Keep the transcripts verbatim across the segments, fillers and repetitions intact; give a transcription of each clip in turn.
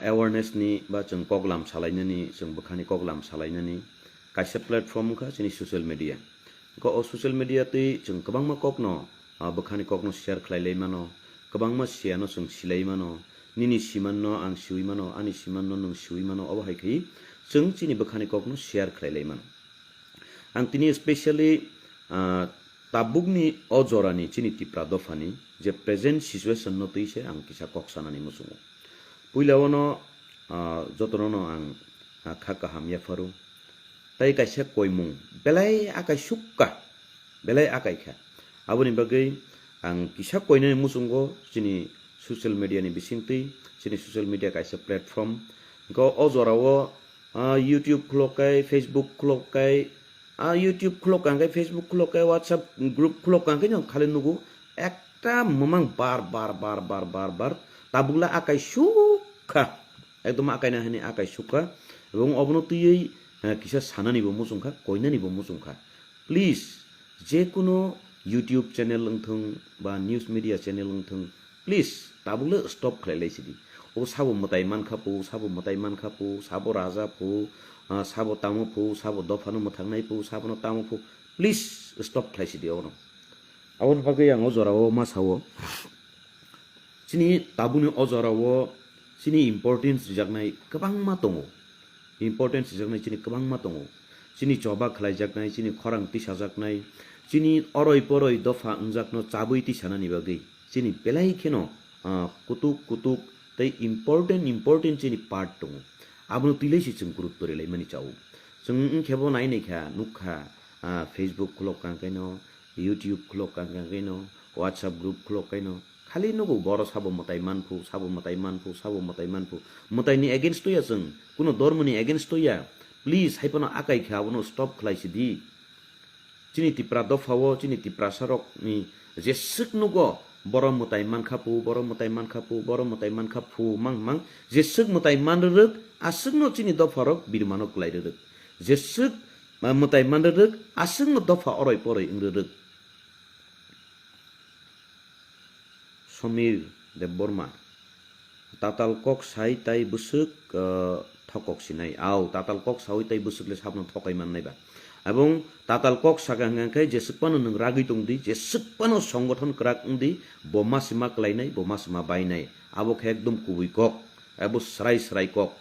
awareness ni ba chwng koklam salainani, chwng bwkhani koklam salainani kaisa platform wngkha chini social media. Wngkha o social media twi chwng kwbangma kokno, ah, bwkhani kokno share khlai lai mano, kwbangma siyano chwng silai mano, nini simanno ang siwi mano, ani simanno nwng siwi mano, obo hai khe chwng chini bwkhani kokno share khlai lai mano. Ang tini specially, ah, tabukni o jorani chini Tipra dophani je present situation no twi se ang kisa kok sanani muchungo. Puila ono, ah, jotono no ang, ah, kha kaham yapharo. Tai kaisa koimung belai akai sukka, belai akai kha. Aboni bagwi ang kisa koinani muchungo chini social media ni bisingtwi, chini social media kaisa platform. Wngkha o jorao, ah, YouTube khulok kai, Facebook khulok kai, ah, YouTube khulok kang kai, Facebook khulok kai, WhatsApp group khulok kang kai no khali nugo ekta mamang bar bar bar bar bar bar tabukla akai sukha, ekdom akai na hani akai sukha. Ebong obono twiwi, eh, kisa sanani bo muchung kha, koinani bo muchung kha. Please, je kuno YouTube channel wngthung ba news media channel wngthung, please, tabukle stop khlai lai sidi. O sabo mwtai mankha pu, sabo mwtai mankha pu, sabo raja pu, ah, sabo tamo pu, sabo dophano mwthangnai pu, sabono tamo pu, please stop khlai sidi obono. Aboni bagwi ang o jorao ma sao. Chini tabukni o jorao chini importance rijaknai kwbangma tongo. Importance rijaknai chini kwbangma tongo. Chini choba khlaijaknai, chini khorang tisajaknai, chini oroi poroi dopha wngjakno chabwi tisanani bagwi chini belai kheno, ah, kutuk kutuk tei important important chini part tongo. Abono twilai se chwng gurutto rilaimani chao. Chwng wngkhe bo nai nai kha, nukha, ah, Facebook khulok kang kaino, YouTube khulok kang kang kaino, WhatsApp group khulok kaino, khali nugo boro sabo mwtai manphu, sabo mwtai manphu, sabo mwtai manphu. Mwtaini against to ya chwng, kuno dormoni against to ya. Please, haiphano akai khe abono stop khlai sidi. Chini Tipra dophao, chini Tiprasa rokni jeswk nugo, boro mwtai mankha phu, boro mwtai mankha phu, boro mwtai mankha phu, mang mang, jeswk mwtai man rwrwk, aswkno chini dopharok birmano kwlai rwrwk. Jeswk, ah, mwtai man rwrwk, aswkno dopha oroi poroi wng rwrwk. Somir Debbarma. Tatal kok sai tai bwswk, ah, thokok sinai. Au, tatal kok saui tai bwswk le sabno thokai mannai ba. Ebong tatal kok saka hwnka khe jeswk phano nwng ragwi tong di, jeswk phano songgothon kwrak wng di, bo ma sima klainai, bo ma sima bainai. Abo khe ekdom kubui kok, abo srai srai kok.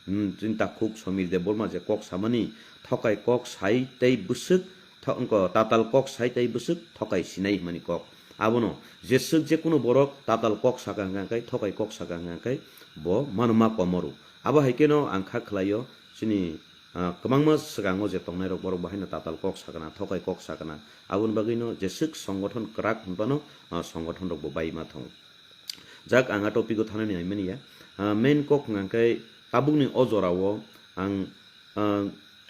Hmm, chini takhuk Somir Debbarma je kok samani, thokai kok sai tei bwswk, tho-, wngkha tatal kok sai tei bwswk thokai sinai hwnmani kok. Abono jeswk je kunu borok tatal kok saka hwnka khe, thokai kok saka hwnka khe, bo mano ma komoru. Abo hai kheno ang kha khlaio, chini, ah, kwbangma swkango je tongnairok borok bo haino tatal kok sakana, thokai kok sakana. Aboni bagwino jeswk songgothon kwrak hwnphano, ah, songgothonrok bo bai ma thongo. Jak ang a topic o thanani naimani ya. Ah, main kok hwnka khe tabukni o jorao ang, ah,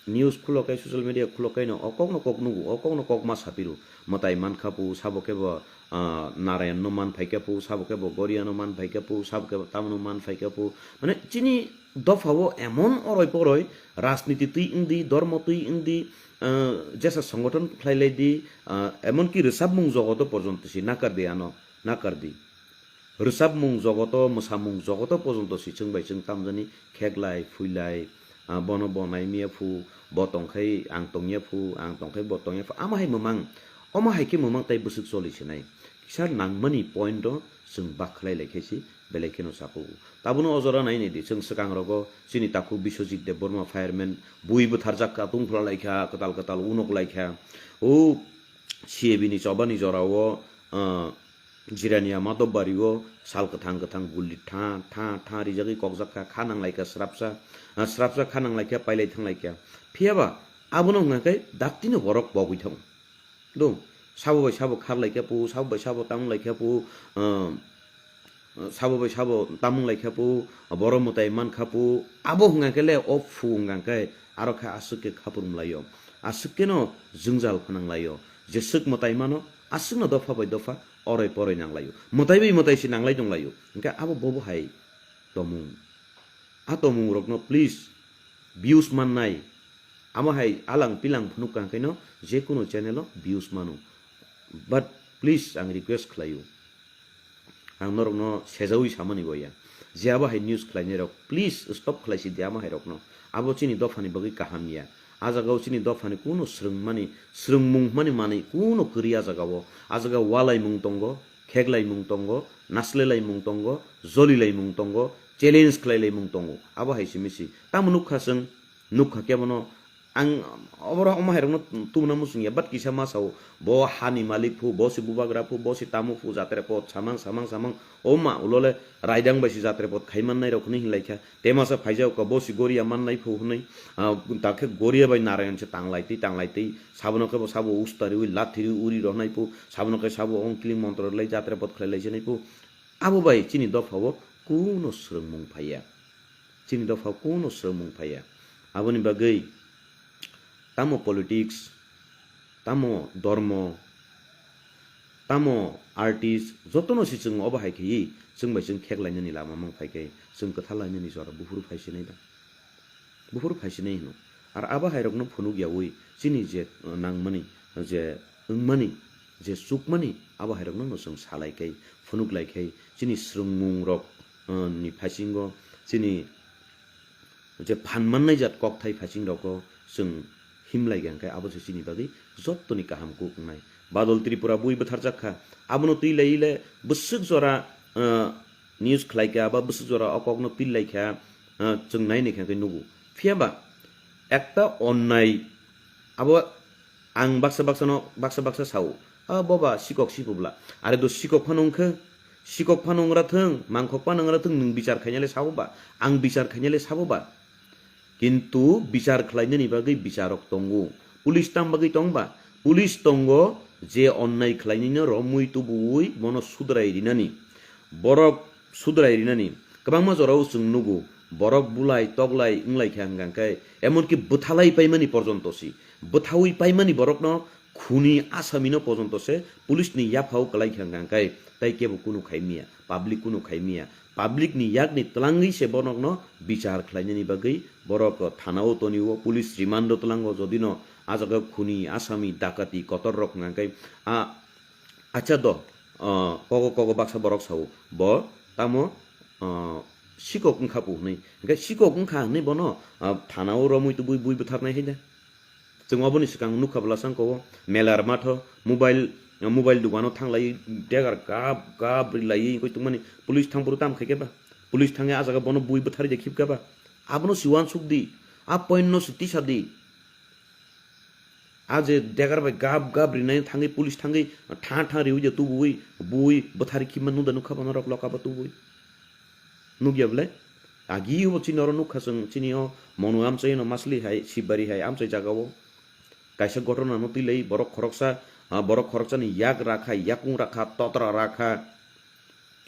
news khulo khe, social media khulo khe no o kokno kok nugo, o kokno kok ma sapiro. Mwtai mankha phu, sabo khe bo, ah, Narayan no man phaikha phu, sabo khe bo Goriya no man phaikha phu, sabo khe bo tamno man phaikha phu. Mane chini dophao emon oroi poroi rajniti twi wngdi, dormo twi wngdi, ah, jesa songgothon khlai lai di, ah, emonki rwchapmung jogoto porjonto si nakar di ano, nakar di. Rwchapmung jogoto, mwsamung jogoto porjonto si chwng bai chwng tamjani kheklai, phuilai, ah, bono bo naimiya phu, bo tongkhai ang tongya phu, ang tongkhai bo tongya phu, ama hai mwmang, omo hai khe mwmang tai bwswk choli sinai. Kisa nangmani point o chwng bak khlai lai khe si belai kheno sakugo. Tabono o jora nai nai di, chwng swkang rogo chini takhuk Biswajit Debbarma fireman bui bwtharjak kha, tungphla lai kha, kwtal kwtal unok lai kha. O C A B ni chobani jorao, ah, Jirania Madhobbario sal kwthang kwthang guli tha tha tha rijagwi kokjak kha, kha nang lai kha srapsa, ah, srapsa kha nang lai kha, pailai thang lai kha. Phiya ba abono hwnka khe daktino borok pogwi thango. Do, sabo bai sabo khar lai kha phu, sabo bai sabo tamung lai kha phu, ah, sabo bai sabo tamung lai kha phu, boro mwtai man kha phu, abo hwnka khe le o phu hwnka khe aro khe aswk khe khapur mlaio, aswk kheno jwngjal phanang laio, jeswk mwtai mano, aswkno dopha bai dopha oroi poroi nang laio, mwtai bai mwtai se nang lai tong laio, hwnkhe abo bobo hai tomung. A tomung rokno please views mannai, amo hai alang pilang phunuk kang khaino je kuno channel o views mano, but please ang request khlaio. Ang norokno sejaui samani bo ya. Je abo hai news khlainai rok, please stop khlai si di amo hai rokno. Abo chini dophani bagwi kaham ya. A jagao chini dophani kuno swrwngmani, swrwngmung hwnmani manwi kuno kwrwi a jagao. A jagao walaimung tongo, kheklaimung tongo, naslelaimung tongo, jolilaimung tongo, challenge khlailaimung tongo. Abo hai simi si. Tamo nukha chwng, nukha kebono ang oboro omo hai rokno tubuna muchung ya, but kisa ma sao, bo hani malik phu, bo si bubagra phu, bo si tamo phu, jatre pot samang, samang, samang, o ma ulo le raidang bai si jatre pot khai mannai rok hwnwi hinlai kha, te masa phaijao ka bo si goria mannai phu hwnwi, ah, ta khe goria bai narayan se tanglai twi, tanglai twi, sabono khe bo sabo ustari ui lathiri uri rohnai phu, sabono khe sabo ong kiling montro lai jatre pot khlai lai se nai phu, abo bai chini dophao kuno swrwngmung phaiya. Chini dophao kuno swrwngmung phaiya. Aboni bagwi tamo politics, tamo dormo, tamo artist, jotono si chwng obo hai khe chwng bai chwng kheklainani lama mang phai khe chwng kwthar lainani jora buphuru phai sinai da. Buphuru phai sinai hino. Ar abo hai rokno phunuk yaui chini je, uh, nangmani, je wngmani, je chukmani, abo hai rokno no chwng salai khe, phunuk lai khe chini swrwngmung rok, uh, ni phasingo chini je phan mannai jat kokthai phasing rokno chwng himlai kha, hwnkhe abo se chini bagwi jottoni kaham kuk wngnai. Badal Tripura bui bwtharjak kha, abono twi lai le bwswk jora, ah, news khlai kha, ba bwswk jora o kokno twi lai kha, ah, chwng nai nai kha hwnkhe nugo. Phiya ba ekta onnai abo ang baksa baksa no, baksa baksa sao, "Ah, boba, sikok si publa." Are do sikok phano wngkhe, sikok phano wngra thung, mangkhok phano wngra thung, nwng bichar khainale sabo ba, ang bichar khainale sabo ba. Kintu bichar khlainani bagwi bicharok tongo. Police tam bagwi tong ba? Police tongo je onnai khlainino romwi tubuwi bono sudrai rinani. Borok sudrai rinani. Kwbangma jorao chwng nugo, borok bulai toklai wnglai kha hwnkha khe, emonki bwthalai paimani porjonto si. Bwthawi paimani borokno khuni asamino porjonto se police ni yaphao kwlai kha hwnkha khe, tai kebo kunu khai miya, public kunu khai miya. Public ni yakni twlangwi se borokno bichar khlainani bagwi borok thanao tonio, police remand o twlango, jodino a jaga khuni, asami, dakati, kotor rok hwnkha khe a Acha do, ah, kogo kogo baksa borok sao, bo tamo, ah, sikok wngkha pu hwnwi. Hwnkhe sikok wngkha hwnwi bono, ah, thanao romwi tubui bui bwtharnai hai da. Chwng oboni swkang nukha bwla sangko o melar matho mobile, mobile dukano thanglai degar gap gap rilaiwi wngwi tongmani police thangphuru tam khaikhe ba? Police thangwi a jaga bono bui bwtharwi de khibkha ba? Abono si uansuk di, a point no si tisa di. A je degar bai gap gap rinai thangwi police thangwi tha tha riwi je tubui bui bwthari khima nung da nukha bono rok loka bo tubui. Nukya bwle? Agi bo chini oro nukha chwng chini o Monu amchai no masli hai Sibari hai amchai jaga o. Kaisa ghotona no twilai borok khoroksa, ah, borok khoroksa ni yak rakha, yakung rakha, totra rakha.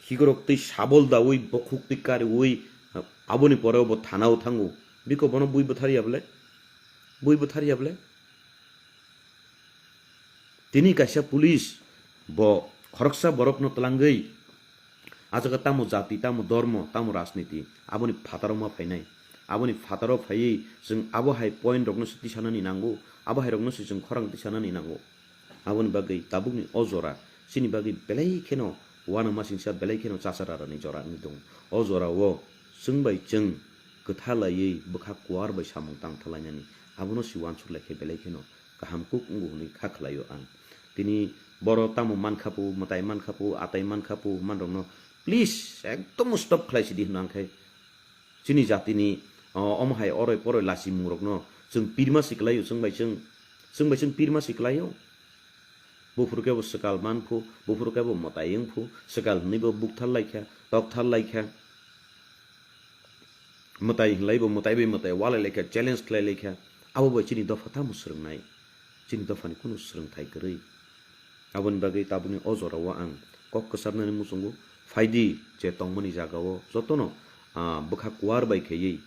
Khikrok twi sabol dawi bokhuk twi kariwi, ah, aboni pore bo thana o thango. Biko bono bui bwthari ya bwle? Bui bwthar ya bwle? Tini kaisa police bo khoroksa borokno twlangwi a jaga tamo jati, tamo dormo, tamo rajniti, aboni phataro ma phainai. Aboni phataro phaiwi chwng abo hai point rokno se tisanani nango, abo hai rokno se chwng khorang tisanani nango. Aboni bagwi tabukni o jora chini bagwi belai kheno uanamasingcha, belai kheno chachararani jora wngwi tongo. O jorao chwng bai chwng kwtha laiwi bwkha kuar bai samung tangthalainani, abono se uansuk lai khe belai kheno kaham kuk wngo hwnwi kha khlaio ang. Tini boro tamo mankha pu, mwtai mankha pu, atai mankha pu, manrokno please ekdom stop khlai sidi hwno ang khe. Chini jatini, o, omo hai oroi poroi lachimungrokno chwng pirma si kwlaio, chwng bai chwng, chwng bai chwng pirma si kwlaio. Buphuru khe bo swkal man phu, buphuru khe bo mwtai wng phu, swkal hwnwi bo bukthar lai kha, tokthar lai kha. Mwtai hwnlai bo mwtai bai mwtai walai lai kha, challenge khlai lai kha. Abo bai chini dopha tamo swrwngnai? Chini dophani kunu swrwngthai kwrwi. Aboni bagwi tabukni o jorao ang kok kwcharnani muchungo, phaidi je tongmani jagao jotono, ah, bwkha kuar bai khaiwi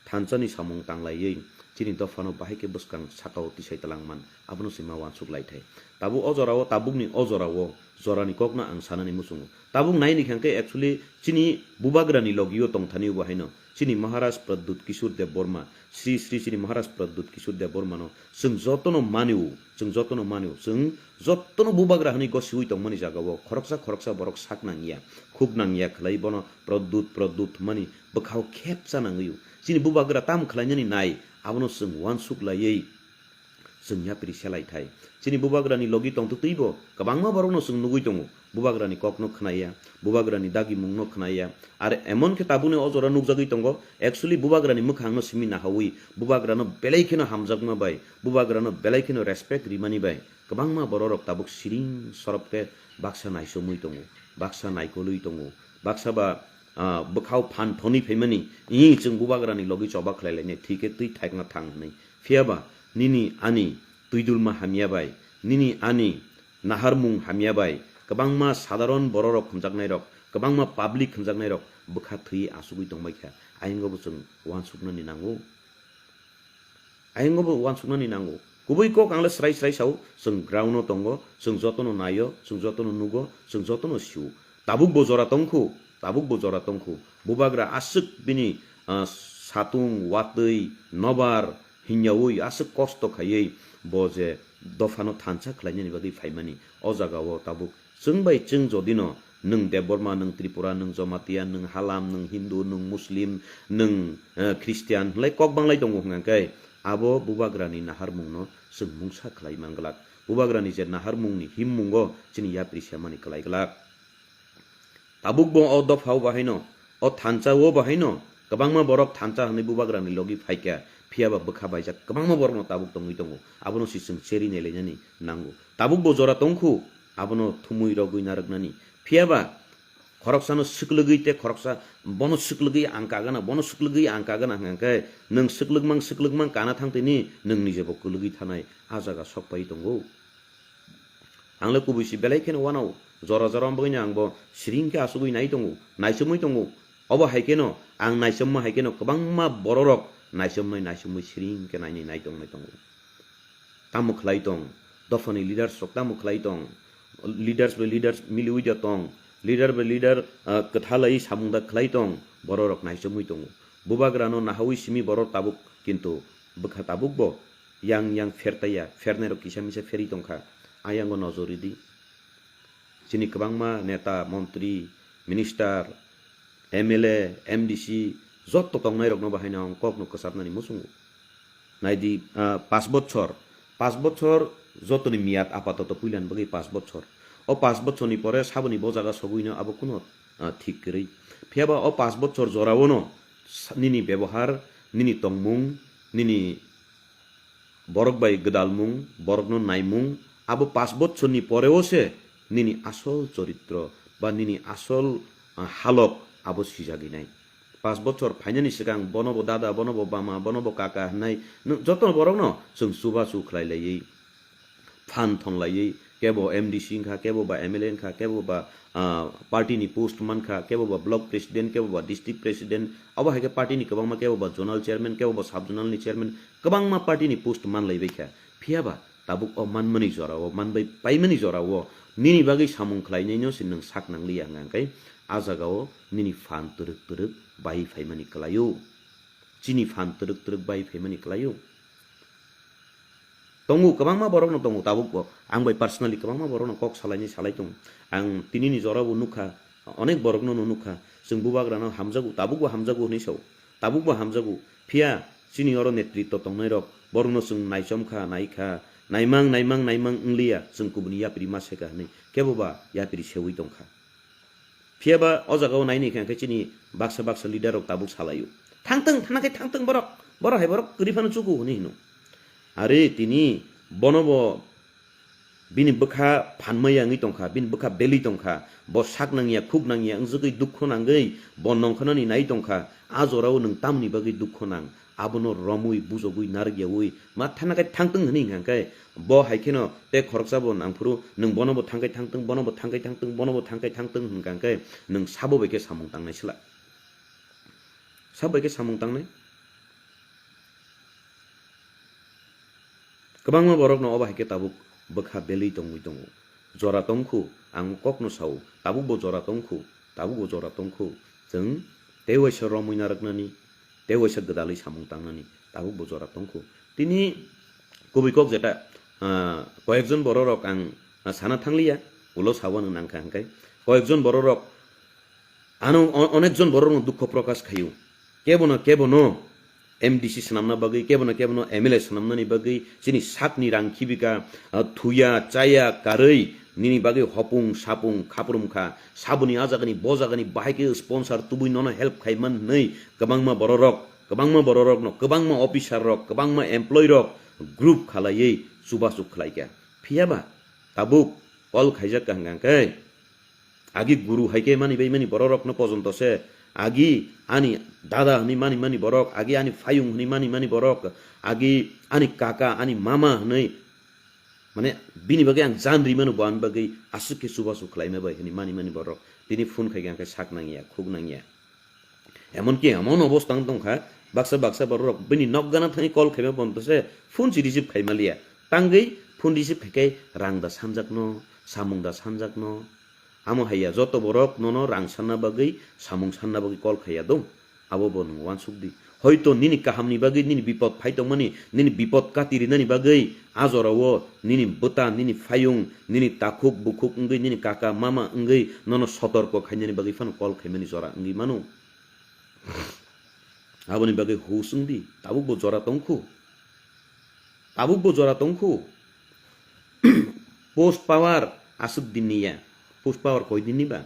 thansani samung tanglaiwi chini dophano bahai khe bwskang sakao tisai twlangman, abono se ma uansuk lai thai. Tabuk o jorao, tabukni o jorao jorani kokno ang sanani muchungo. Tabuk naini khe hwnkhe actually chini bubagrani logio tongthani bo haino chini Maharaj Pradyut Kishore Debbarma, Sri Sri chini Maharaj Pradyut Kishore Debbarmano chwng jotono manio, chwng jotono manio, chwng jotono bubagra hwnwi gosiwi tongmani jagao khoroksa khoroksa borok sak nangya, khuk nangya khlai bono Pradyut, Pradyut hwnmani bwkhao khepcha nangwio. Chini bubagra tam khlainani nai, abono chwng uansuk laiwi chwng yapri selai thai. Chini bubagrani logi tongtwtwibo kwbangma borokno chwng nugwi tongo. Bubagrani kokno khnaya, bubagrani dagimungno khnaya. Ar emon khe tabukni o jora nukjagwi tongo, actually bubagrani mwkhangno simi nahawi, bubagrano belai kheno hamjakma bai, bubagrano belai kheno respect rimani bai kwbangma bororok tabuk siring sorop khe baksa naisomwi tongo, baksa naikolwi tongo, baksa ba, ah, bwkhao phan thonwi phaimani, ih, chwng bubagrani logi choba khlai lainai, thwi khe twi thaikna thang hwnwi. Phiya ba nini ani twidulma hamya bai, nini ani naharmung hamya bai kwbangma sadharon bororok hwnjaknairok, kwbangma public hwnjaknairok bwkha thwi achugwi tongbai kha, ayang bo chwng uansuknani nango. Ayang bo uansuknani nango. Kubui kok ang le srai srai sao, chwng ground-o tongo, chwng jotono naio, chwng jotono nugo, chwng jotono sio. Tabuk bo jora tongkhu, tabuk bo jora tongkhu. Bubagra aswk bini, ah, satung, watwi, nobar, hinyaui aswk kosto khaiwi bo je dophano thansa khlainani bagwi phaimani. O jagao tabuk chwng bai chwng jodino nwng Debbarma, nwng Tripura, nwng Jamatia, nwng Halam, nwng Hindu, nwng Muslim, nwng, eh, Christian hwnlai kok banglai tongo hwnkha khe abo bubagrani naharmungno chwng mungsa khlai manglak. Bubagrani je naharmungni himmungo chini yapri semani kwlai glak. Tabuk bo o dophao bahaino, o thansa o bahaino kwbangma borok thansa hwnwi bubagrani logi phaikha, phiya ba bwkha baijak kwbangma borokno tabuk tongwi tongo. Abono se chwng cheri nailainani nango. Tabuk bo jora tongkhu, abono thumwi rogwi narwknani. Phiya ba khoroksano swklwgwi tei khoroksa bono swklwgwi ang kagana, bono swklwgwi ang kagana hwnkha khe nwng swklwkmang swklwkmang kana thang tini nwng nije bo kwlwgwi thanai a jaga sok pai tongo. Ang le kubui si belai kheno uanao, jora jora wng bagwino ang bo siring khe achugwi nai tongo, naichomwi tongo. Obo hai kheno ang naichomma hai kheno kwbangma bororok naichomnai naichomwi siring khe nainai nai tongnai tongo. Tamo khlai tong, dophani leaders rok tamo khlai tong, leaders bai leaders miliwi da tong, leader bai leader, ah, kwthalai samung da khlai tong, bororok naichomwi tongo. Bubagrano nahawi simi borok tabuk, kintu bwkha tabuk bo yang yang phertaiya, phernairok kisa misa pherwi tongkha. Ayango nojor ridi. Chini kwbangma neta, montri, minister, M L A, M D C, jotto tongnairokno bahaino ang kokno kwchapnani muchungo. Naidi, ah, pas bochor, pas bochor jotoni miyat apatoto puilani bagwi pas bochor. O pas bochorni pore saboni bo jaga sogwino abo kuno, ah, thik kwrwi. Phiyaba o pas bochor joraono sa-, nini bebohar, nini tongmung, nini borok bai gwdalmung, borokno naimung, abo pas bochorni poreo se nini asol choritro ba nini asol, ah, halok abo sijagwi nai. Pas bochor phainani swkang bono bo dada, bono bo bama, bono bo kaka hwnwi nwng joto borokno chwng chubachu khlai laiwi, phan thon laiwi, kebo M D C wngkha, kebo ba M L A wngkha, kebo ba, ah, party ni post mankha, kebo ba block president, kebo ba district president, abo hai khe party ni kwbangma, kebo ba zonal chairman, kebo ba sub zonal ni chairman, kwbangma party ni post man laibai kha. Phiya ba tabuk o manmani jora o, manbai paimani jora o nini bagwi samung khlainaino se nwng sak nangliya hwnka hwnkhe, a jaga o nini phan twrwk twrwk bai phaimani kwlaio. Chini phan twrwk twrwk bai phaimani kwlaio. Tongo, kwbangma borokno tongo tabuk bo. Ang bai personally kwbangma borokno kok salaini salai tongo. Ang tinini jora bo nukha, onek borokno no nukha. Chwng bubagrano hamjago, tabuk bo hamjago hwnwi sao. Tabuk bo hamjago. Phiya chini oro netritto tongnairok borokno chwng naichomkha, naikha, naimang, naimang, naimang wngliya, chwng kubuni yapri ma seka hwnwi kebo ba yapri seui tongkha. Phiya ba o jaga o naini khe, khe chini baksa baksa leader rok tabuk salaio. Thangtwng, thana khe thangtwng borok, borok hai borok kwrwi phano chuku hwnwi hino. Are tini bono bo bini bwkha phanmaya wngwi tongkha, bini bwkha belwi tongkha, bo sak nangya, khuk nangya, wngjwgwi dukho nangwi bo nongkhornani nai tongkha, a jorao nwng tamni bagwi dukho nang? Abono romwi, bujogwi, narwkyaui ma thana khe thangtwng hwnwi hwnkha khe, bo hai kheno tei khoroksa bo nangphuru nwng bono bo thangkai thangtwng, bono bo thangkai thangtwng, bono bo thangkai thangtwng hwnkha khe nwng sabo bai khe samung tangnai sla. Sabo bai khe samung tangnai. Kwbangma borokno obo hai khe tabuk bwkha belwi tongwi tongo. Jora tongkhu, ang kokno sao, tabukbo jora tongkhu, tabukbo jora tongkhu. Chwng tei waisa romwi narwknani, tei waisa gwdalwi samung tangnani, tabukbo jora tongkhu. Tini kubui kok jeta, ah, koyekjon bororok ang, ah, sana thangliya, ulo sawano nangkha hwnkhe. Koyekjon bororok ano o-, onekjon bororokno dukho prokash khaio. Kebono, kebono M D C swnamna bagwi, kebono, kebono M L A swnamnani bagwi, chini sakni rang khibika, ah, thuya, chaya, karwi, nini bagwi hopung, sapung, khaprum kha, saboni a jagani, bo jagani bahai khe sponsor tubui nono help khaiman hwnwi kwbangma bororok, kwbangma bororokno, kwbangma officer rok, kwbangma employee rok group khalaiwi chubachu khlaikha. Phiyaba tabuk call khaijak kha hwnkha khe, agi guru hai khe mani bai mani bororokno pojonto se, agi ani dada hwnwi mani mani borok, agi ani phayung hwnwi mani mani borok, agi ani kaka, ani mama hwnwi, mane, bini bagwi ang jan rimano bo ani bagwi aswk khe chubachu khlaima bai hwnwi mani mani borok. Tini phone khai khe ang khe sak nangya, khuk nangya. Emonki emon obostha wng tongkha, baksa baksa bororok bini nok gana thangwi call khaima pojonto se phone si receive khaima liya. Tangwi phone receive khai khe rang da sanjakno, samung da sanjakno. Amo haiya, joto borok nono rang sanna bagwi, samung sanna bagwi call khaiya dong. Abo bo nwng uansuk di. Hoito nini kahamni bagwi, nini bipod phai tongmani, nini bipod kati rinani bagwi, a jorao nini bwta, nini phayung, nini takhuk bukhuk wngwi, nini kaka mama wngwi nono sotorko khainani bagwi phano call khaimani jora wngwi mano. Aboni bagwi hus wng di, tabukbo jora tongkhu. Tabukbo jora tongkhu. Post power aswk dinni ya. Post power koi dinni ba?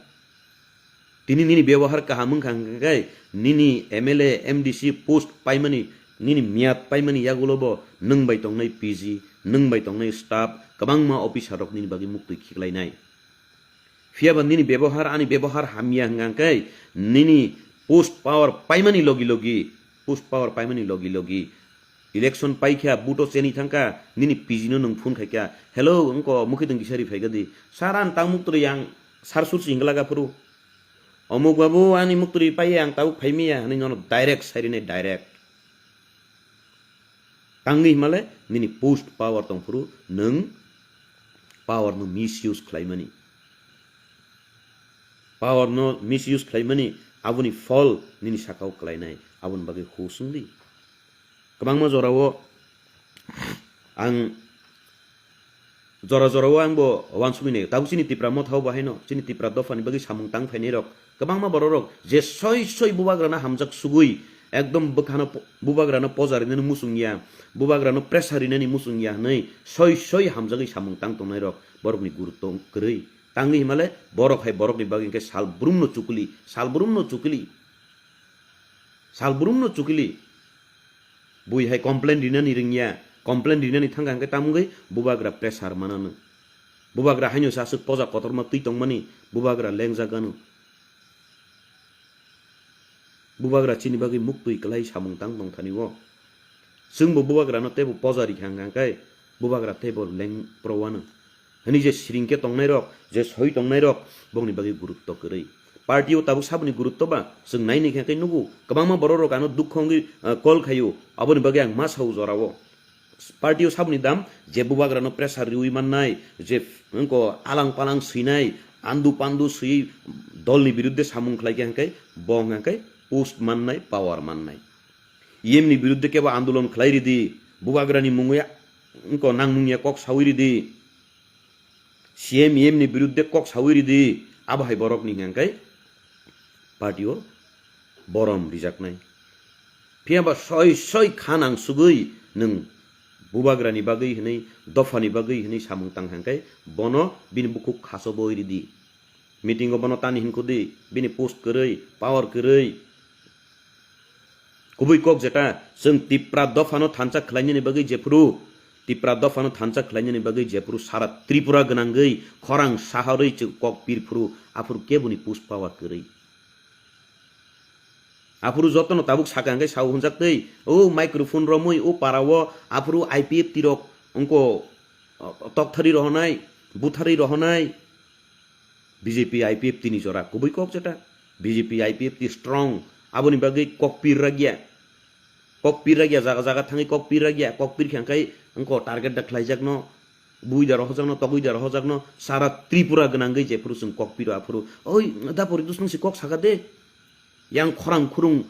Tini nini bebohar kaham wngkha hwnkhe nini M L A, M D C post paimani, nini miyat paimani yagulo bo nwng bai tongnai P G, nwng bai tongnai staff, kwbangma officer rok nini bagwi muktwi khiklainai. Phiyaba nini bebohar, ani bebohar hamya hwnkha khe nini post power paimani logi logi, post power paimani logi logi election paikha, buto cheni thangkha, nini P G no nwng phone khaikha, "Hello, wngko, mukhi tong kisari phaikha di, sir, ang tang muktwi yang sar sur si hingla gaphuru. Omuk babu, ani muktwi paiya, ang tabuk phaimiya," hwnwi nono direct sairinai, direct. Tangwi himale nini post power tongphuru nwng power no misuse khlaimani. Power no misuse khlaimani, aboni phol nini sakao klainai, aboni bagwi hus wng di. Kwbangma jorao ang jora jorao ang bo uansugwi naio. Tabuk chini Tipra Motha o bo haino, chini Tipra Dophani bagwi samung tang phainai rok, kwbangma borok rok je soi soi bubagrano hamjak sugwi, ekdom bwkhano po-, bubagrano poja rinani muchung ya, bubagrano pressure rinani muchung ya hwnwi soi soi hamjagwi samung tang tongnai rok, borokni gurutto kwrwi. Tangwi himale borok hai borokni bagwi hwnkhe sal brumno chukuli, sal brumno chukuli, sal brumno chukuli. Bui hai complain rinani ringya, complain rinani thangkha hwnkhe tamo wngwi bubagra pressure manano. Bubagra haino se aswk poja kotorma twi tongmani, bubagra lengjak gano. Bubagra chini bagwi muktwi kwlai samung tang tongthani o. Chwngbo bubagrano teibo poja rikha hwnkha khe bubagra teibo leng pro wano. Hwnwi je siring khe tongnairok, je soi tongnairok, bokni bagwi gurutto kwrwi. Party o tabuk saboni gurutto ba, chwng naini khe khe nugo, kwbangma borok rok ano dukho wngwi, ah, call khaio, aboni bagwi ang ma sao jorao. Party o saboni dam, je bubagrano pressure riwi mannai, je wngko alang palang swinai, andu pandu swi dolni biruddhe samung khlai khe hwnkhe, bo hwnkhe post mannai, power mannai. E M ni biruddhe kebo andolon khlai ridi, bubagrani mungwi wngko nang nungya kok sawi ridi. C M E M ni biruddhe kok sawi ridi, abo hai borokni hwnka khe party o borom rijaknai. Phiya ba soi soi kha nang sugwi nwng bubagrani bagwi hwnwi, dophani bagwi hwnwi samung tang hwnkhe bono bini bukhuk khasoboi ridi. Meeting o bono tani hinkhudi, bini post kwrwi, power kwrwi. Kubui kok jeta, chwng Tipra dophano thansa khlainani bagwi jephuru, Tipra dophano thansa khlainani bagwi jephuru sara Tripura gwnangwi khorang saharwi chwng kok pirphuru, aphuru keboni post power kwrwi. Aphuru jotono tabuk saka hwnkhe sao hwnjaktwi, o microphone romwi, o para o aphuru I P F T rok wngko, o, tokthari rohonai, buthari rohonai. B J P I P F T ni jora kubui kok jeta. B J P I P F T strong. Aboni bagwi kok pir ragya. Kok pir ragya, jaga jaga thangwi kok pir ragya, kok pir khe hwnkhai wngkha target da khlaijakno, bui da rohojakno, togwi da rohojakno, sara Tripura gwnangwi jephuru chwng kok piro aphuru, "Oi, da Poritos nwng se kok saka de, yang khorang khurung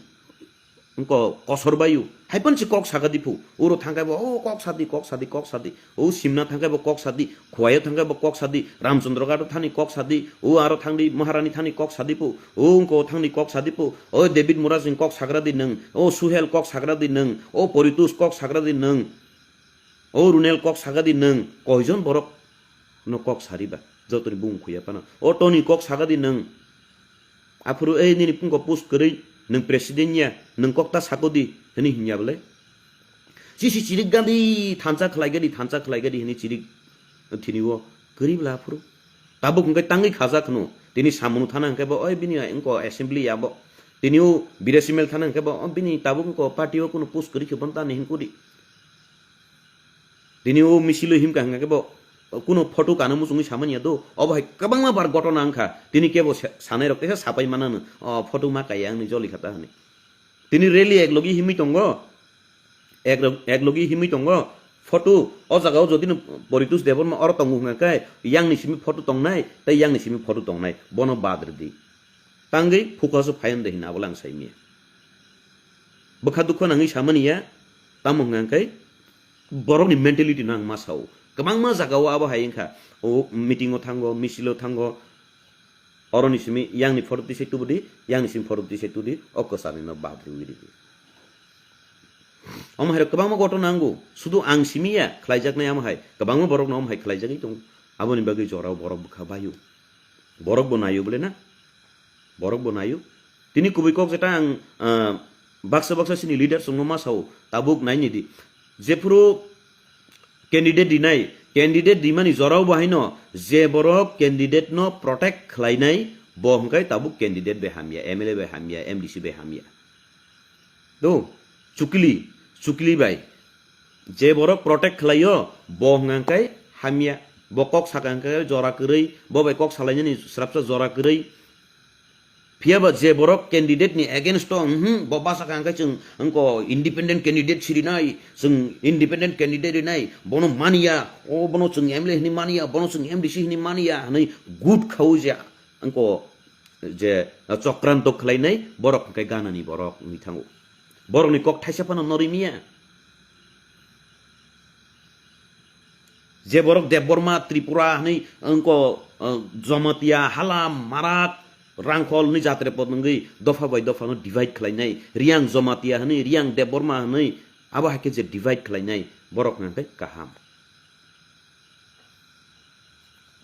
wngkha kosor bayu, hai phano se kok saka di phu, uro thangkhai bo, o kok sadi, kok sadi, kok sadi." O simna thangkhai bo kok sadi, Khowai o thangkhai bo kok sadi, Ramchandra Ghat o thani kok sadi, o aro thangdi Maharani thani kok sadi po, o wngko thangdi kok sadi po, o David Muraj ni kok sagra di nwng, o Suhel kok sagra di nwng, o Poritos kok sagra di nwng, o Runel kok saga di nwng, koijon borok no kok sari ba, jotoni bung khuya phano, o Tony kok saga di nwng, aphuru ei nini pungko post kwrwi, nwng president ya, nwng kok ta sako di, hwnwi hinya bole. Sisi chirik gadi thansa khlai gadi, thansa khlai gadi hwnwi chirik thini o kwrwi bla aphuru. Tabuk hwnkhe tangwi khajak hwno, tini samung thana hwnkhe bo, oi bini wngko assembly ya bo. Tini o birasimel thana hwnkhe bo, o bini tabuk wngko party o kuno post kwrwi khe bon ta ni hwnkhe di. Tini o misilo himkha hwnkha khe bo kuno photo kana muchungwi samani ya do. Obo hai kwbangma bar gotona wngkha. Tini kebo sa-, sanai rok teisa sapai manano. O photo ma kaiya wngni joli kha ta hwnwi. Tini rally ek logi himwi tongo. Ek rog-, ek logi himwi tongo. Photo o jaga o jodi no Poritos Debbarma oro tongo hwnkha khe yang ni simi photo tongnai, tei yang ni simi photo tongnai. Bono bad rwdi. Tangwi focus o phaiyang de hwnwi abo lang saimya. Bwkha dukha nangwi samani ya, tamo hwnka hwnkhe borokni mentality no ang ma sao. Kwbangma jagao abo hai wngkha. O meeting o thango, misil o thango, oroni simi yangni photo tisai tubudi, yangni simi photo tisai tudi, o kwcharni no bad riwi ridi. Omo hai rok kwbangma gotona nango, sudu ang simi ya khlaijaknai amo hai, kwbangma borok no omo hai khlaijagwi tongo. Aboni bagwi jorao borok bwkha baio. Borok bo naio bole na? Borok bo naio. Tini kubui kok jeta ang, ah, baksa baksa sini leaders rokno ma sao, tabuk naini di. Jephuru candidate rinai, candidate rimani jorao bo haino je borok candidate no protect khlainai, bo hwnkhe tabuk candidate bai hamya, M L A bai hamya, M D C bai hamya. Do, chukli, chukli bai. Je borok protect khlaio, bo hwnka khe hamya. Bo kok saka hwnka khe jora kwrwi, bo bai kok salainani srapsa jora kwrwi. Phiya ba je borok candidate ni against o, mhm, bo basa kha hwnka khe chwng wngko independent candidate sirinai, chwng independent candidate rinai, bono maniya, o bono chwng M L A hwnwi maniya, bono chwng M D C hwnwi maniya, hwnwi good khaui je wngko je chokranto khlainai borok hwnka khe ganani borok wngwi thango. Borokni kok thaisa phano norwi miya. Je borok Debbarma Tripura hwnwi wngko, uh, Jamatia, Halam, Marat, Rangkhol hwnwi jatre pod wngwi dopha bai dopha no divide khlainai. Riang Jamatia hwnwi, Riang Debbarma hwnwi, abo hai khe je divide khlainai, borok hwnka khe kaham.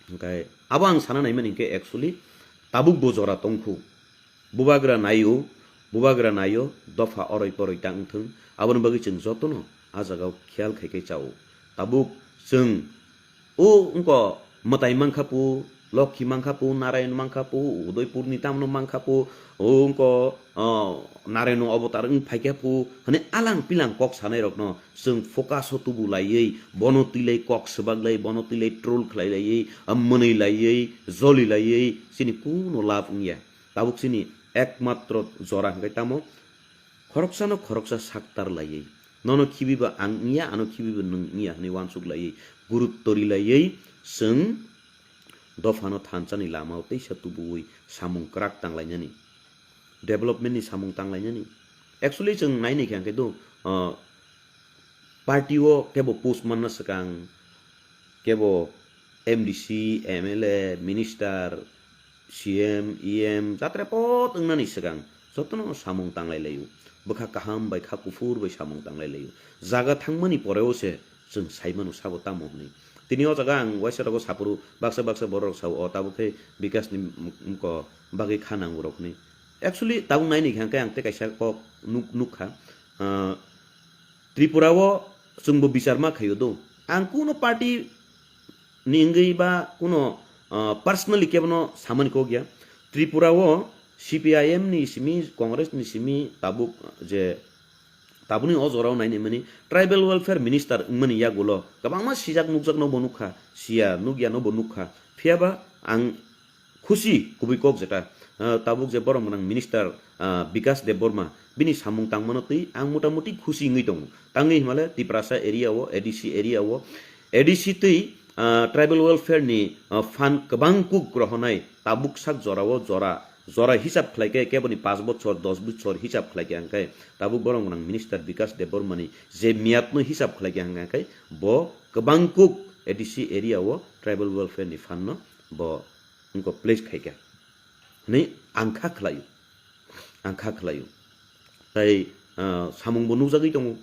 Hwnkhe abo ang sana naimani hwnkhe actually tabuk bo jora tongkhu. Bubagra naio, bubagra naio, dopha oroi poroi ta wngthung. Aboni bagwi chwng jotono a jagao khiyal khai khai chao. Tabuk chwng o wngko mwtai mankha pu, Lokhi mankha pu, Narayan mankha pu, Udaipurni tamno mankha pu, o wngko, o, Narayan avatar wng phaikha pu, hwnwi alang pilang kok sanai rokno chwng focus o tubu laiwi, bono twilai kok swbak lai, bono twilai troll khlai laiwi, mwnwi laiwi, joli laiwi, chini kuno lab wngya. Tabuk chini ekmatro jora hwnkhe tamo khoroksano khoroksa saktar laiwi, nono khibiba ang wngya, ano khibiba nwng wngya hwnwi uansuk laiwi, gurutto ri laiwi, chwng dophano thansa ni lama o teisa tubuwi samung kwrak tanglainani, development ni samung tanglainani. Actually, chwng nainai khe hwnkhe do, ah, party o kebo post manna swkang, kebo M D C, M L A, minister, C M, E M, jatre pot wngnani swkang jotono samung tanglai laio. Bwkha kaham bai kha kuphur bai samung tanglai laio. Jaga thangmani poreo se chwng sai mano sabo tamo hwnwi. Tini o jaga ang waisa rogo saphuru baksa baksa borok rok sao, o tabuk khe Bikas ni m-, mko bagwi kha nango rok hwnwi. Actually, tabuk naini khe ang tei kaisa kok nuk-, nukha. Ah, Tripura o chwngbo bichar ma khaio do. Ang kuno party ni wngwi ba kuno, ah, personally kebono samani kok ya. Tripura o C P I M ni simi, Congress ni simi tabuk je tabukni o jorao nainai mani tribal welfare minister wngmani yagulo kwbangma sijak nukjakno bo nukha, siya nukyano bo nukha. Phiyaba ang khusi kubui kok jeta, ah, tabuk je borom gwnang minister, ah, Bikas Debbarma bini samung tangmano twi ang motamuti khusi wngwi tongo. Tangwi himale Tiprasa area o, A D C area o, A D C twi, ah, tribal welfare ni, ah, fund kwbang kuk rohonai tabuk sak jora o jora, jora hisab khlai khe keboni paanch bochor, dos bochor hisab khlai khe hwnkhe tabuk borok gwnang minister Bikas Debbarma ni je miyat no hisab khlai khe hwnkhe bo kwbang kuk A D C area o tribal welfare ni fund no bo wngkha place khaikha hinwi ang kha khlaio, ang kha khlaio. Tai, ah, samungbo nukjagwi tongo.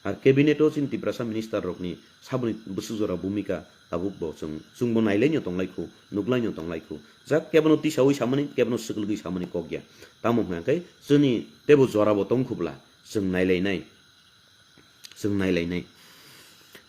Ar cabinet o chini Tiprasa minister rokni saboni bwswk jora bhumika tabuk bo chwng, chwngbo nailaino tonglaikhu, nuklaino tonglaikhu. Jak kebono tisawi samani, kebono swkwlgwi samani kok ya. Tamo hwnkha khe chwngni teibo jorabo tongkhubla chwng nailainai. Chwng nailainai.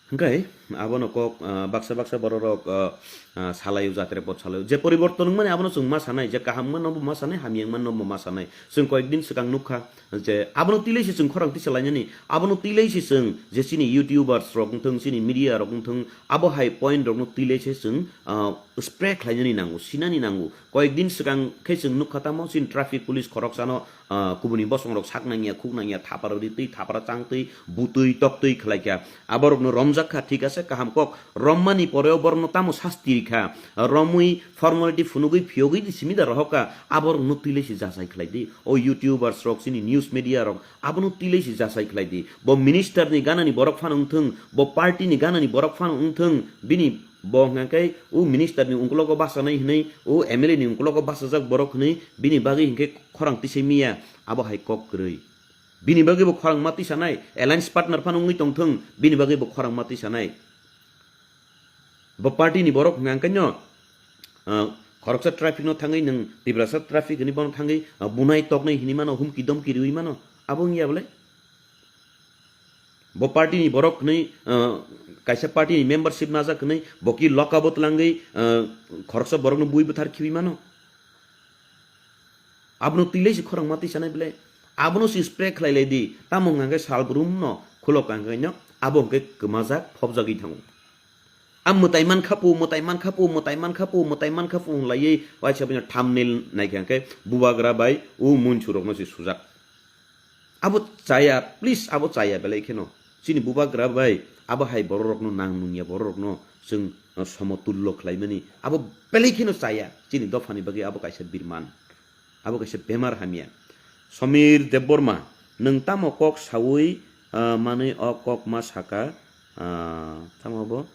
Hwnkhe abono kok, ah, baksa baksa bororok, ah, ah, salaio, jatre pot salaio. Je poriborton wngmani abono chwng ma sanai, je kaham wngmano bo ma sanai, hamya wngmano bo ma sanai. Chwng koyekdin swkang nukha je abono twilaise chwng khorang tisa lainani, abono twilaise chwng je chini YouTubers rok wngthwng, chini media rok wngthwng, abo hai point rokno twilaise chwng, ah, spread khlainani nango, sinani nango. Koyekdin swkang khe chwng nukha tamo chini traffic police khoroksano, ah, kubuni bosongrok sak nangya, khuk nangya, thaparo ritwi, thapara changtwi, butwi, toktwi khlaikha. Aborokno romjak kha, thik ase, kaham kok. Rommani poreo borokno tamo sasti rikha? Romwi formality phunugwi phiyogwi di simi da rohokha. Aborokno twilaise jachai khlaidi. O YouTubers rok, chini news media rok, abono twilaise jachai khlaidi. Bo minister ni ganani borok phano wngthwng, bo party ni ganani borok phano wngthwng, bini Bo hwnkha khe o minister ni ungkologo bachanai hwnwi, o M L A ni ungkologo bachajak borok hwnwi bini bagwi hinkhe khorang tisai miya, abo hai kok kwrwi. Bini bagwi bo khorang ma tisanai, alliance partner phano wngwi tongthwng, bini bagwi bo khorang ma tisanai. Bo party ni borok hwnkha khe no, ah, khoroksa traffic no thangwi nwng Tiprasa traffic hwnwi bono thangwi, ah, bunai toknai hwnwi mano, humki domki riwi mano, abo wngya bole? Bo party ni borok hwnwi, ah, kaisa party ni membership najak hwnwi bo ki lock up o twlangwi, ah, khoroksa borokno bui bwthar khibi mano. Abono twilaise khorang ma tisanai bele. Abono si spray khlai lai di. Tamo hwnkha khe sal brum no khulok hwnkha khe no abo hwnkhe kwmajak phobjagwi thango. A mwtai mankha pu, mwtai mankha pu, mwtai mankha pu, mwtai mankha pu hwnlaiwi waisa bini thumbnail naikha hwnkhe bubagra bai o munchurokno se sujak. Abo chaya, please, abo chaya belai kheno. Chini bubagra bai abo hai bororokno nang nungya bororokno chwng, uh, somotullo khlaimani. Abo belai kheno chaya. Chini dophani bagwi abo kaisa birman. Abo kaisa bemar hamya. Somir Debbarma, nwng tamo kok saui, ah, manwi o kok ma saka, ah, tamo bo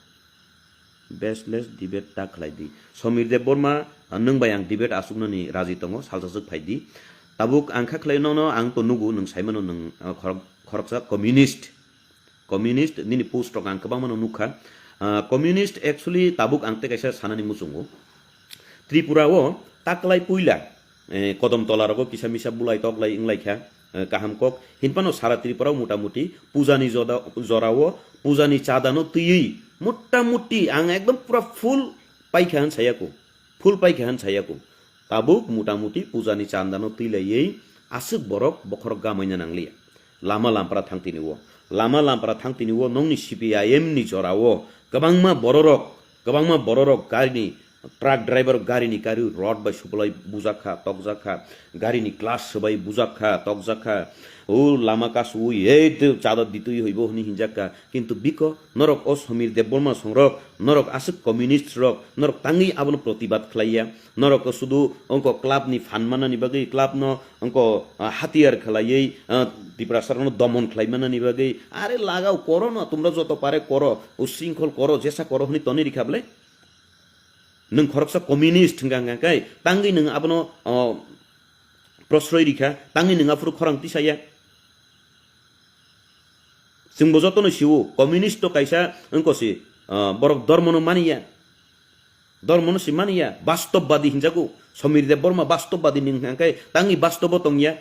baseless debate ta khlai di. Somir Debbarma, ah, nwng bai ang debate asuknani raji tongo, salsa swk phai di. Tabuk ang kha khlai nono, ang to nugo, nwng sai mano nwng, ah, khorok-, khoroksa communist. Communist nini post rok ang kwbangma no nukha. Ah, communist actually tabuk ang tei kaisa sanani muchungo. Tripura o taklai puila, eh, kodom tola rogo kisa misa bulai toklai wnglaikha, eh, kaham kok. Hinphano sara Tripura o mota moti pujani joda-, jora o pujani chada no twiwi mota moti ang ekdom pura full paikha hwn sayako. Full paikha hwn sayako. Tabuk mota moti pujani chanda no twilaiwi aswk borok bokhorok gamaina nangliya. Lama lampra thang tini o. Lama lampra thang tini o nongni C P I M ni jora o kwbangma bororok, kwbangma bororok gari ni, truck driver gari ni gari rod bai suplai bujak kha, tokjak kha, gari ni glass swbai bujak kha, tokjak kha. O lama kasu o ei chada ditwi hoibo hwnwi hinjak kha. Kintu biko norok o Somir Debbarma songrok, norok aswk communist rok, norok tangwi abono protibad khlaiya. Norok sudu ongko club ni phan manani bagwi club no ongko, ah, hatiyar khlaiwi, ah, Tiprasa rokno domon khlai manani bagwi. Are lagao koro no, tumra joto pare koro, ushrinkhol koro, jesa koro hwnwi toni rikha bwle. Nwng khoroksa communist hwnkha hwnkha khe tangwi nwng abono, oh, prosroi rikha, tangwi nwng aphuru khorang tisaya. Chwngbo jotono sio, communist to kaisa wngko si, ah, borok dormono maniya. Dormono si maniya, bastobadi hinjago. Somir Debbarma bastobadi ni hwnkha khe tangwi bastobo tongya.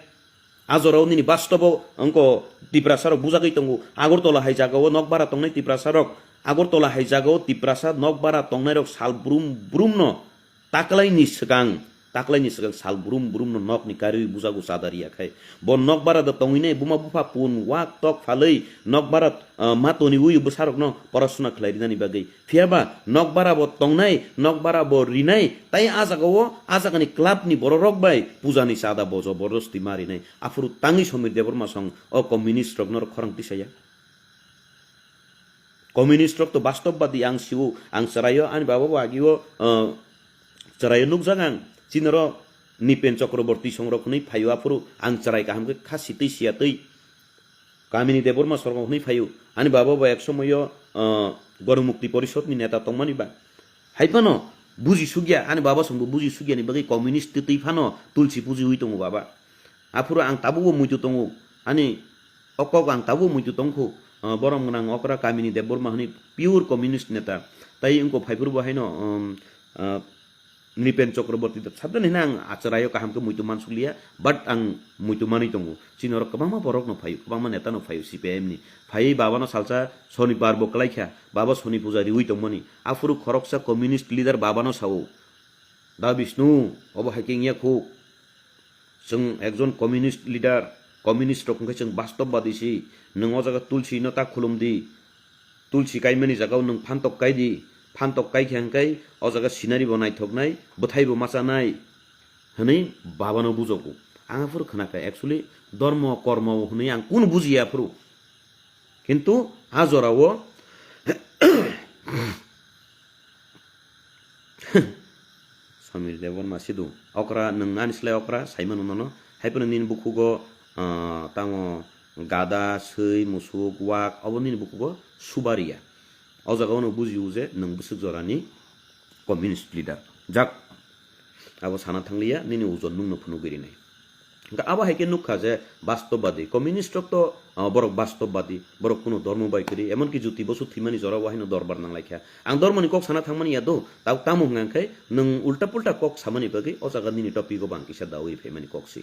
A jorao nini bastobo wngko Tiprasa rok bujagwi tongo. Agartala hai jagao nokbara tongnai Tiprasa rok, Agartala hai jagao Tiprasa nokbara tongnairok sal brum brumno taklaini swkang Taklaini swkang sal brum brum no nok ni kariwi bujago chadari ya khai. Bo nok bara da tongwi nai buma bupha pun wak tok phalwi nok bara, ah, ma toniwi bwsarok no porasona khlai rinani bagwi. Phiya ba nok bara bo tongnai, nok bara bo rinai, tai ah jaga o, ah jaga ni club ni borok rok bai puja ni chada bo jobordosti ma rinai. Aphuru tangwi Somir Debbarma song o communist rok no khorang tisaya. Communist rok to bastobadi ang siwo, ang chwraio ani baba bo agio, ah, chwraio nukjak ang. Chinoro Nipen Chakraborty songrok hwnwi phaio aphuru ang chwrai kaham khe kha sitwi siya twi. Kamini Debbarma sorgo hwnwi phaio. Ani baba bo ek somoyo, ah, Goromukti Porishod ni neta tongmani ba. Hai phano buji sugya, ani baba songbo buji sugyani bagwi communist twi twi phano tulsi puji wi tongo baba. Aphuru ang tabukbo muitu tongo. Ani o kok ang tabukbo muitu tongkhu. Ah, borom gwnang okra kamini Debbarma hwnwi pure communist neta. Tai wngkho phaiphuru bo haino, um, ah, Nripen Chakraborty da sabjani hwnwi ang achwraio kaham khe muitu mansukliya, but ang muitu manwi tongo. Chini oro kwbangma borok no phaio, kwbangma neta no phaio C P I M ni. Phaiwi baba no salsa sonibar bo kwlai kha, baba soni puja riwi tongmani. Aphuru khoroksa communist leader baba no sao, "Da Bishnu, obo hai khe wngya khuk. Chwng ekjon communist leader, communist rok hwnkhe chwng bastobadi si. Nwng o jaga tulsi no ta khulum di. Tulsi kaimani jaga o nwng phantok kai di. Phantok kai khe hwnkhe o jaga scenery bo naithok nai, bwthai bo macha nai," hwnwi baba no bujogo. Ang aphuru khna kha, actually, dormo, kormo hwnwi ang kunu bujiya aphuru. Kintu a jora o Samir Debbarma sido. Okra, nwng ani slai okra, saimano nono. Hai phano nini bukhugo, ah, tamo gada, swi, musuk, wak, obo nini bukhugo subariya. O jaga ono bujiu je nwng bwswk jorani communist leader. Jak, abo sana thangliya, nini ujon nwngno phunugwi rinai. Hwnkhe abo hai khe nukha je bastobadi, communist rok to, ah, borok bastobadi, borok kuno dormo bai kwrwi, emonki Jyoti Bosu thwimani jora o haino dorbar nang lai kha. Ang dormoni kok sana thangmani ya do, tabuk tamo hwnka khe nwng ulta pulta kok samani bagwi o jaga nini topic o bo ang kisa dawi phaimani kok si.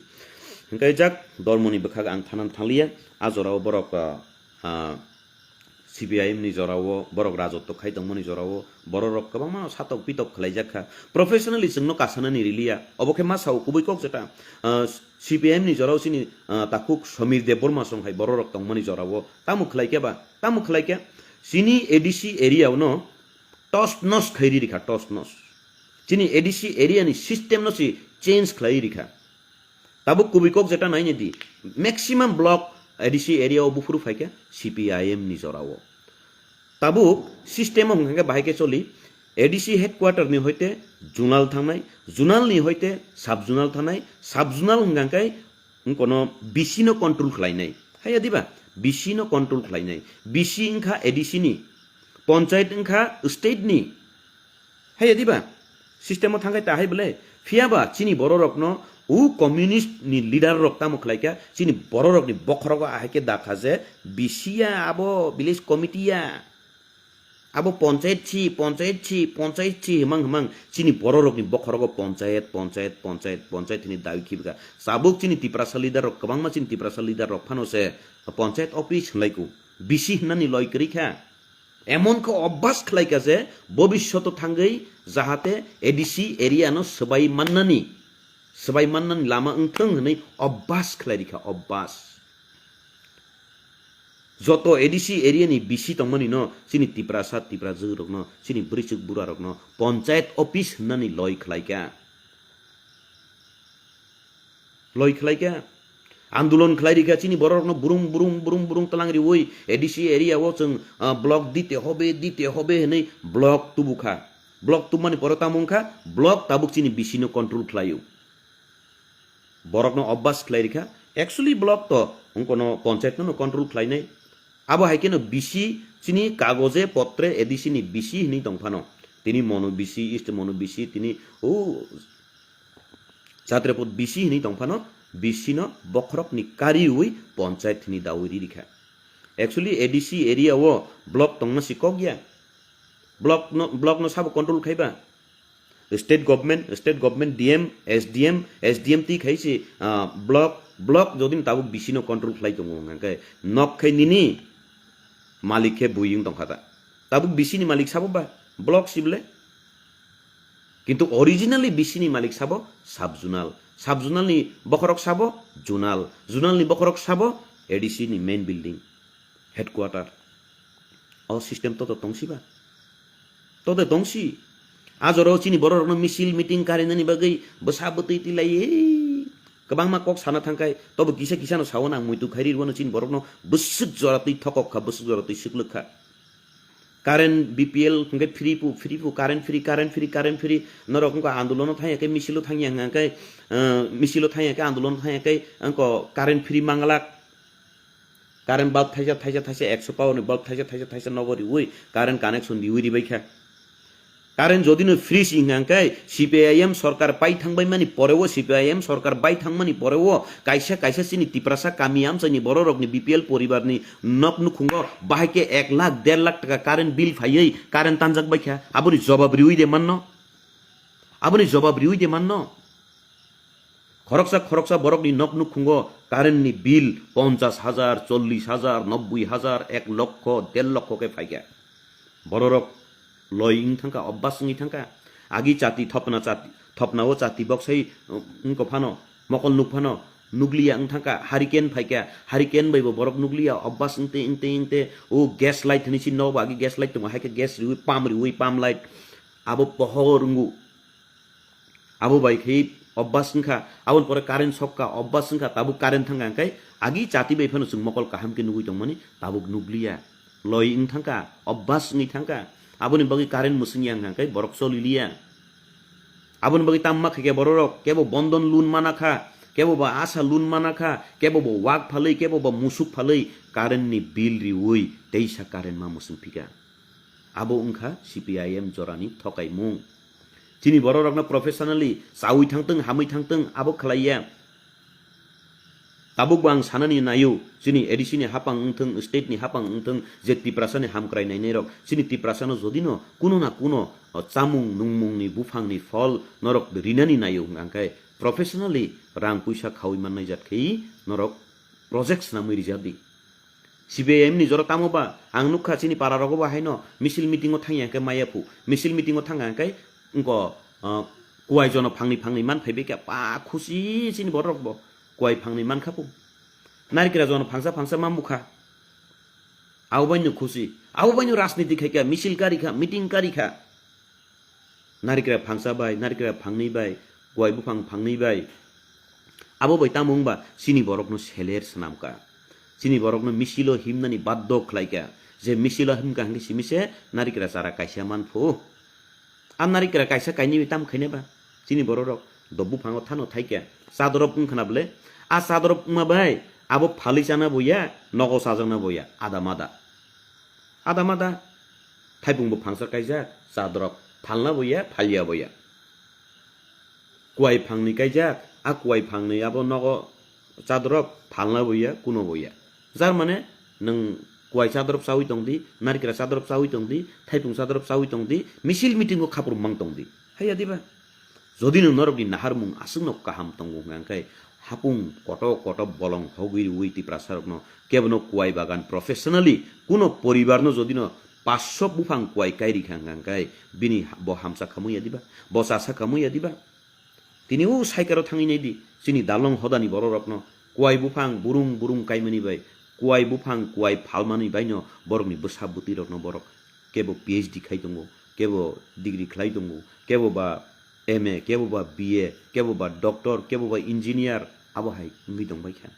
Hwnkhe jak dormoni bwkhak ang thana thanglia, a jora o borok, ah, ah, C P I M ni jora o, borok rajotw khai tongmani jora o, borok rok kwbangma no satok pitok khlai jak kha. Professionally chwngno kasanani riliya. Obo khe ma sao kubui kok jeta, ah, C P I M ni jora o chini, ah, takhuk Samir Debbarma song hai borok rok tongmani jora o. Tamo khlai khe ba? Tamo khlai khe chini A D C area o no tos nos khai ri rikha, tos nos. Chini A D C area ni system no si change khlai rikha. Tabuk kubui kok jeta naini di, maximum block A D C area o buphuru phaikha C P I M ni jora o. Tabuk system o hwnkha khe bahai khe choli, A D C headquarter ni hoite zonal thangnai, zonal ni hoite sub zonal thangnai, sub zonal hwnkha khe wngkono B C no control khlainai. Haiya diba? B C no control khlainai. B C wngkha A D C ni, ponchayat wngkha state ni. Haiya diba? System o thangkhai ta hai bole. Phiya ba chini borok rokno u communist ni leader rok tamo khlai kha, chini borok rokni bokhorogo ahai khe dakha je B C ya abo village committee ya. Abo ponchayat si, ponchayat si, ponchayat si himang himang chini borok rokni bokhorogo ponchayat, ponchayat, ponchayat, ponchayat hini dawi khibikha. Sabuk chini Tiprasa leader rok kwbangma chini Tiprasa leader rok phano se ponchayat office hwnlai ku. B C hwnani loi kwrwi kha. Emon khe obbas khlai kha je bobishoto thangwi jahate A D C area no swbai mannani, swbai mannani lama wngthwng hwnwi obbas khlai rikha, obbas. Joto A D C area ni B C tongmani no chini Tiprasa, Tiprajwk rokno, chini bwrwichwk bura rokno ponchayat office hwnani loi khlai kha. Loi khlai kha. Andolon khlai rikha chini borok rokno burum, burum, burum, burum tlang riwi A D C area o chwng, ah, block dite hobe, dite hobe hwnwi block tubukha. Block tubmani pore tamo wngkha, block tabuk chini B C no control khlaio. Borokno obbas khlai rikha. Actually block to wngkono ponchayat no control khlainai. Abo hai kheno B C chini kagoje potre A D C ni B C hwnwi tongphano. Tini Monu B C, East Monu B C, tini o Chatrepot B C hwnwi tongphano, B C no bokhorokni kariwi ponchayat hwnwi dawi ri rikha. Actually A D C area o block tongma si kok ya. Block no, block no sabo control khaiba? State government, state government D M, S D M, S D M twi khai si, ah, block, block jodi no tabuk B C no control khlai tongo hwnkhe nok khai nini malik khe bui wng tongkha ta. Tabuk B C ni malik sabo ba? Block si bole? Kintu originally B C ni malik sabo sub zonal, sub zonal ni bokhorok sabo zonal, zonal ni bokhorok sabo A D C ni main building, headquarter. O system toto tongsi ba? Toto tongsi. A jora o chini borok rokno misil meeting karinani bagwi bwsa bwtwi tilai, kwbangma kok sana thangkai, tobo kisa kisa no sao nang muitu khairi rwno chini borokno bwswk jora twi thokok kha, bwswk jora twi swklwk kha. Current B P L hwnkhe free pu, free pu, current free, current free, current free. Norok wngkha andolono thangya khe, misilo thangya hwnkha khe, eh, misilo thangya khe, andolono thangya khe, wngkha current free manglak. Current bulb thaisa, thaisa, thaisa, ekso power ni bulb thaisa, thaisa, thaisa nogo riwi, current connection riwi ribai kha. Current jodi no free si hwnkha khe, C P I M sorkar pai thangbai mani poreo, C P I M sorkar bai thangmani poreo, kaisa kaisa chini Tiprasa kami amchaini bororokni B P L poribarni nok nukhungo bahai khe ek lakh, der lakh taka current bill phaiwi current tanjak bai kha. Aboni jobab riwi de manno? Aboni jobab riwi de manno? Khoroksa khoroksa borokni nok nukhungo current ni bill ponchash hajar, chollish hajar, nobboi hajar, ek lokho, der lokho khe phaikha. Bororok loi wng thangkha, obbas wngwi thangkha. Agi chati thopna chati, thopnao chati boksai, uh, wngkha phano, mokol nuk phano, nukliya wng thangkha, hurricane phaikha, hurricane bai bo borok nukliya, obbas wngte, wngte, wngte, o gas light hinwi si nogo agi gas light tongo, hai khe gas riwi, pump riwi, pump light, abo pohor wngo. Abo bai khe obbas wngkha, aboni pore current sokha, obbas wngkha, tabuk current thangkha, hwnkhe agi chati bai phano chwng mokol kaham khe nugwi tongmani, tabuk nukliya. Loi wng thangkha, obbas wngwi thangkha, aboni bagwi current mwswngya wngkha, hwnkhe borok choliliya. Aboni bagwi tamma khaikhe bororok, kebo Bandhan loan mana kha, kebo ba Asha loan mana kha, kebo bo wak phalwi, kebo ba musuk phalwi, current ni bill riwi, teisa current ma mwswng phika. Abo wngkha C P I M jorani thokaimung. Chini bororokno professionally chaui thangtwng, hamwi thangtwng, abo khlaiya. Tabukbo ang sanani naio, chini A D C ni hapang wngthwng, state ni hapang wngthwng, je Tiprasa ni hamkrai nainairok, chini Tiprasa no jodi no kuno na kuno, o, chamung nungmung ni buphang ni phol norok rinani naio hwnkha khe professionally rang puisa khaui mannai jat khe norok project swnamwi rijak di. C P I M ni jora tamo ba, ang nukha chini para rogo bo haino misil meeting o thangya hwnkhe maya phu, misil meeting o thangya hwnkhe wngko, ah, kuai jono phangni phangni man phaibai kha, pa khusi chini borok bo kuai phangni man kha phu. Narikra jono phangsa phangsa ma mukha. Abo bai no khusi, abo bai no rajniti khai kha, misil kari kha, meeting kari kha. Narikra phangsa bai, narikra phangni bai, kuai buphang phangni bai. Abo bai tamo wngba chini borokno seler swnamkha. Chini borokno misilo himnani baddo khlaikha. Je misilo himkha hwnkhe simi se narikra chara kaisa manphu. A narikra kaisa kainwi tam khaina ba? Chini bororok do buphango thano thaikha. Chadorop wngkhana bwle? A chadorop wngma bai abo phalwi chana boya, nogo chajakna boya, ada mada. Ada mada. Thaipung bo phangsa kaijak, chadorop phalna boya, phalya boya. Kuai phangni kaijak, a kuai phangni abo nogo chadorop phalna boya, kuno boya. Jar mane nwng kuai chadorop chaui tongdi, narikra chadorop chaui tongdi, thaipung chadorop chaui tongdi, misil meeting o khapur mang tongdi. Haiya diba? Jodi no norokni naharmung aswkno kaham tongo hwnkha khe, hapung koto koto bolong hogwi rwui Tiprasarokno kebono kuai bagan professionally kuno poribarno jodi no paanch sho buphang kuai kai rikha hwnkha khe, bini ha-, bo hamsa khamwi ya diba? Bo chasa khamwi ya diba? Tini o saikaro thangwi naidi, chini dalong hodani bororokno kuai buphang burung burung kaimani bai, kuai buphang kuai phalmani baino borokni bwsa bwtwirokno borok kebo P H D khai tongo, kebo degree khlai tongo, kebo ba M A, kebo ba B A, kebo ba doctor, kebo ba engineer, abo hai wngwi tongbai kha.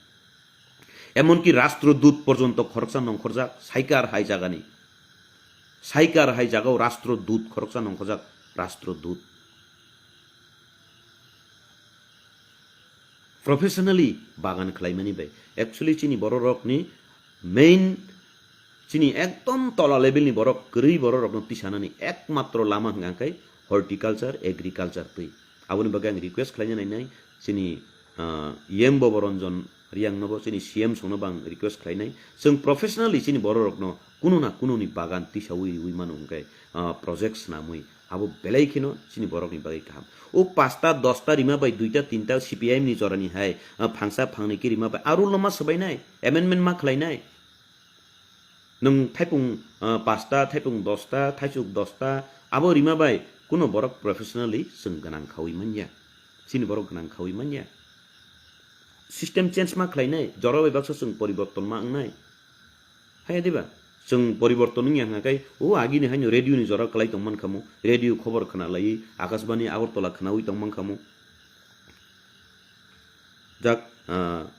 Emonki rastrodut porjonto khoroksa nongkhorjak, saikar hai jagani. Saikar hai jagao rastrodut khoroksa nongkhorjak, rastrodut. Professionally bagan khlaimani bai. Actually, chini bororokni main, chini ekdom tola level ni borok, kwrwi bororokno tisanani ekmatro lama hwnkha khe horticulture, agriculture twi. Aboni bagwi ang request khlaina nainai, chini, ah, E M Boboranjan Riyang nobo chini C M songno bang request khlainai. Chwng professionally chini bororokno kuno na kuno ni bagan tisaui riui mano hwnkhe, ah, project swnamwi abo belai kheno chini borokni bagwi kaham. O pasta dosta rima bai duita tinta C P I M ni jorani hai, ah, phangsa phangni khe rima bai arulno ma swbainai, amendment ma khlainai. Nwng thaipung, ah, pasta, thaipung dosta, thaisuk dosta abo rima bai Kuno borok professionally chwng gwnang khawi manya. Chini borok gwnang khawi manya. System change ma khlainai, jora bai baksa chwng poriborton ma wngnai. Haya diba? Chwng poriborton wngya hwnka khe, o agini haino radio ni jora kwlai tong man khamu, radio khobor khna laiwi, Akashbani Agartala khnawi tong man khamu. Jak, ah,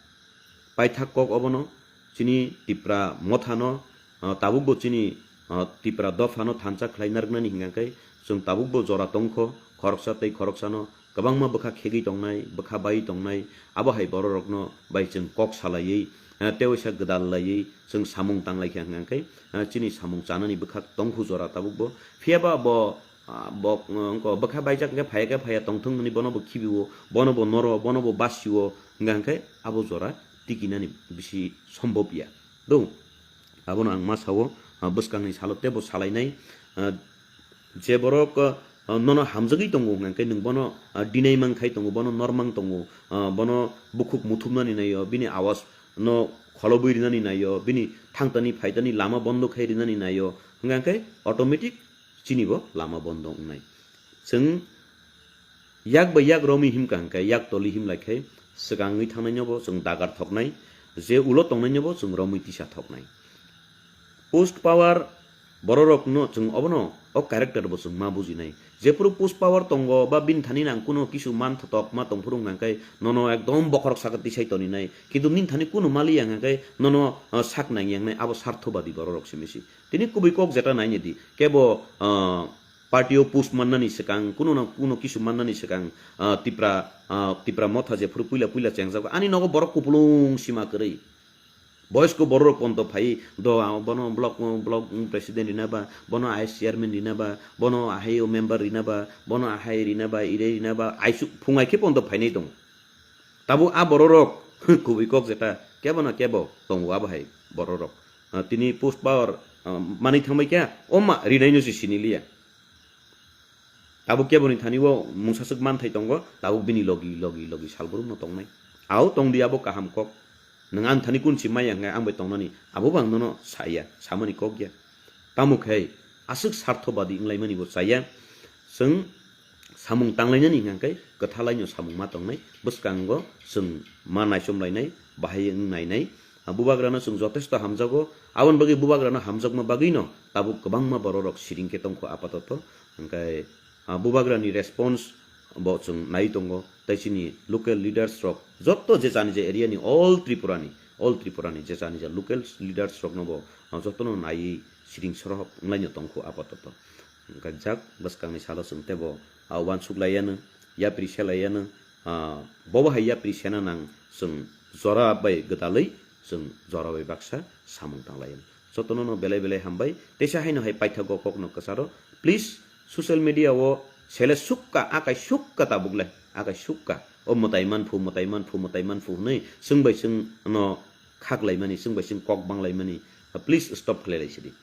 paithak kok obono, chini Tipra mothano, ah, tabukbo chini, ah, Tipra dophano thansa khlai narwknani hwnka khe, chwng tabukbo jora tongkho, khoroksa tei khoroksano kwbangma bwkha khegwi tongnai, bwkha bai tongnai, abo hai bororokno bai chwng kok salaiwi, ah, tei waisa gwdal laiwi chwng samung tanglaikha hwnka khe, ah, chini samung chanani bwkha tongkhu jora tabukbo. Phiyaba bo, ah, bo, ah, wngkha bwkha baijak hwnkhe phaiya khe phaiya tongthung hwnwi bono bo khibiwo, bono bo noro, bono bo basio, hwnka hwnkhe abo jora tikinani bisi sombhob ya. Do, abono ang ma sao, ah, bwskangni salo teibo salainai, ah, je borok, ah, nono hamjagwi tongo hwnka khe nwng bono, ah, dinai mang khai tongo, bono nor mang tongo, ah, bono bukhuk muthubnani naio, bini awas no kholobwi rinani naio, bini thangtani phaitani lama bondo khai rinani naio, hwnka khe automatic chini bo lama bondo wngnai. Chwng yak bai yak romwi himkha hwnkhe yak toli himlai khe swkangwi thangnaino bo chwng dagar thoknai, je ulo tongnaino bo chwng romwi tisa thoknai. Post power bororokno chwng obono o character bo chwng ma bujinai. Jephuru post power tongo ba bini thani nang kuno kisu man thotok ma tongphuru hwnka khe nono ekdom bokhorok saka tisai toninai. Kintu nini thani kuno maliya hwnka khe nono, ah, sak nangya wngnai abo sarthobadi bororok simi si. Tini kubui kok jeta nainidi. Kebo, ah, party o post mannani swkang, kuno na kuno kisu mannani swkang, ah, Tipra, ah, Tipra motha jephuru puila puila chengjago. Ani nogo borok kupulung sima kwrwi. Boysko bororok ponto phai do, ah, bono block, block president rina ba, bono I S chairman rina ba, bono ahai o member rina ba, bono ahai rina ba, ire rina ba, aisu phungai khe ponto phainai tongo. Tabuk a bororok kubui kok jeta kebo na kebo tongo abo hai bororok. Ah, tini post power, ah, manwi thangbai kha, o ma rinaino se siniliya. Tabuk keboni thani o mungsaswk manthai tongo, tabuk bini logi, logi, logi salbrumno tongnai. Ao tongdi abo kaham kok. Nwng ani thani kun si maya hwnka ang bai tongnani, abo bo ang nono saya, samani kok ya. Tamo khe aswk sarthobadi wnglaimani bo chaya. Chwng samung tanglainani hwnka khe kwthalaino samung ma tongnai, bwskango chwng ma naichomlainai, bahai wng nainai. Ah, bubagrano chwng jotesto hamjago, aboni bagwi bubagrano hamjakma bagwino tabuk kwbangma bororok siring khe tongkho apatoto. Hwnkhe, ah, bubagrani response bo chwng nai tongo, tei chini local leaders rok jotto je jani je area ni all Tripura ni, all Tripura ni je jani je local leaders rokno bo, ah, jotono naiwi siring sorohok wnglaino tongkho apatoto. Hwnkhe jak bwskangni salo chwng teibo, ah, uansuk laiyano, yapri se laiyano, ah, bobo hai yapri sena nang chwng jora bai gwdalwi chwng jora bai baksa samung tang laiyano. Jotono no belai belai hambai, teisa haino hai paithago kokno kwcharo. Please, social media o sele sukka, akai sukka tabuk le, akai sukka. O mwtai manphu, mwtai manphu, mwtai manphu hwnwi chwng bai chwng no khak laimani, chwng bai chwng kok bang laimani. Please stop khlai lai sidi.